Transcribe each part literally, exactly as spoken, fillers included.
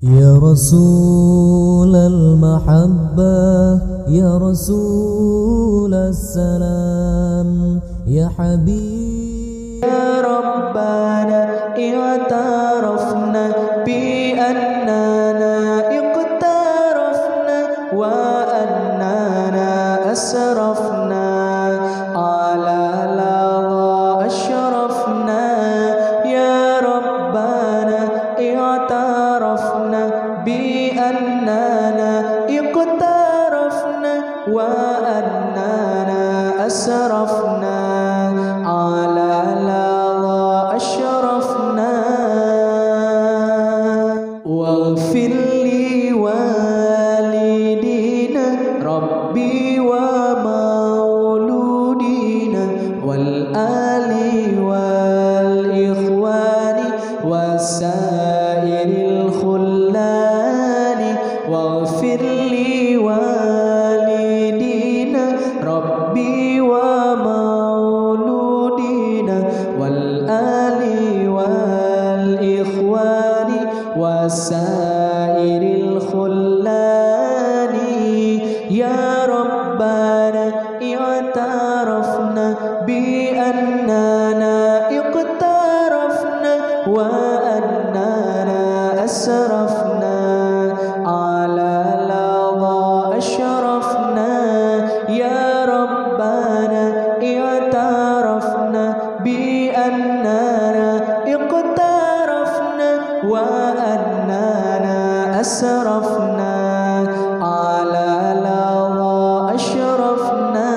يا رسول المحبة، يا رسول السلام، يا حبيب. يا ربنا اعترفنا بأننا اقترفنا وأننا أسرفنا على لظى أشرفنا. يا ربنا اعترفنا بأننا اقترفنا وأننا أسرفنا على لظى أشرفنا. واغفر لوالدينا ربي ومولودينا والآل والإخوان وسائر الخلان. واغفر لوالدينا ربي ومولودينا والآل والإخوان وسائر الخلان. يا ربنا اعترفنا بأننا اقترفنا وأننا أسرفنا على لظى أشرفنا. يا ربنا اعترفنا بأننا اقترفنا وأننا أسرفنا على لظى أشرفنا.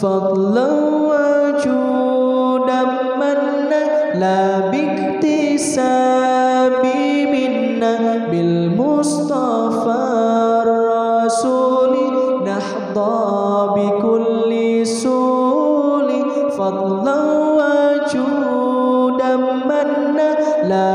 فضلا وجودا منا لا باكتساب منا بالمصطفى الرسول نحظى بكل سول. فضلا وجودا منا لا